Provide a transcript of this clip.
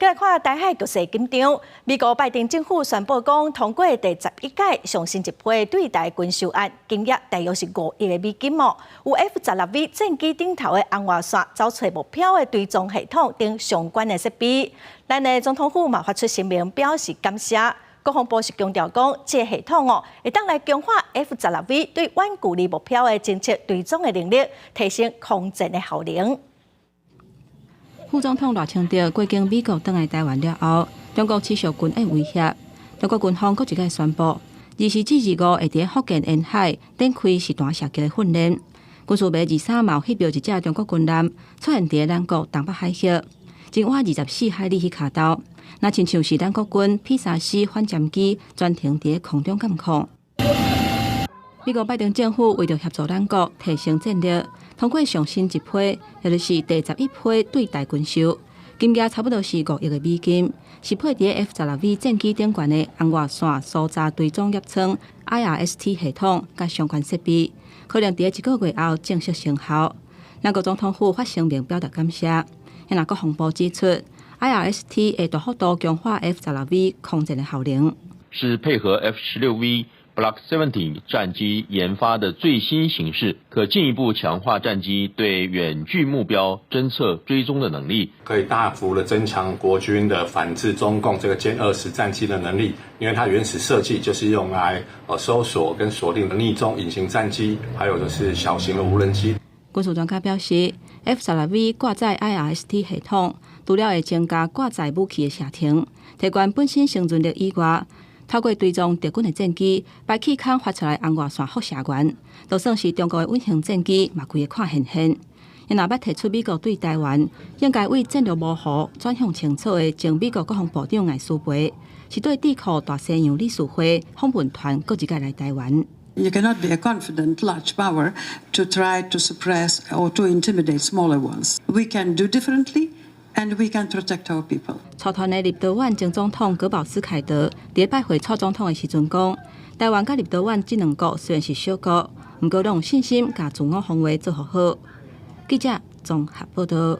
來看台海局勢緊張，美國拜登政府宣布講通過第11屆上新一批對台軍售案，金額大約是5億的美金哦。有 F-16V 戰機頂頭的紅外線搜揣目標的追蹤系統等相關的設備。咱的總統府嘛發出聲明表示感謝。國防部是強調講，這個系統哦，會當來強化 F-16V 對遠距離目標的偵測追蹤的能力，提升空戰的效能。副總統賴清德過境美國，轉來台灣了後，中國持續軍演威脅。中國軍方閣一擺宣布，24至25會佇福建沿海展開實彈射擊的訓練。軍事媒23嘛翕著一隻中國軍艦出現佇咱國東北海域，真倚24海里彼跤頭，若親像是咱國軍 P-3C 反潛機全程佇空中監控。美國拜登政府為著協助咱國提升戰力，通過上新一批，也就是第11批對台軍售，金額差不多是5億的美金，是配佇 F-16V 戰機頂懸的紅外線搜查追蹤攝艙 IRST 系統佮相關設備，可能佇一個月後正式生效。咱國總統府發聲明表達感謝，若國防部指出，IRST 會大幅度強化 F-16V 空戰的效能。是配合 F-16V Block 70戰機研發的最新型式，可進一步強化戰機對遠距目標偵測追蹤的能力，可以大幅的增強國軍的反制中共這個殲20戰機的能力。因為它原始設計就是用來搜索跟鎖定匿蹤隱形戰機，還有就是小型的無人機。軍事專家表示，F-16V 掛載 IRST 系統，除了會增加掛載武器的射程，提懸本身生存力以外，透過追蹤敵軍的戰機，排氣孔發出來紅外線輻射源，就算是中國的隱形戰機，嘛規个看現現。伊若欲提出美國對台灣應該為戰略模糊轉向清楚的前美國國防部長艾斯培，是對智庫大西洋理事會訪問團閣一擺來台灣。 You cannot be a confident large power to try to suppress or to intimidate smaller ones. We can do differently. And we can protect our people. 率團的立陶宛前總統葛保斯凱德佇拜會蔡總統的時陣講，台灣佮立陶宛這兩國雖然是小國，毋過攏有信心共自我防衛做予好。記者綜合報導。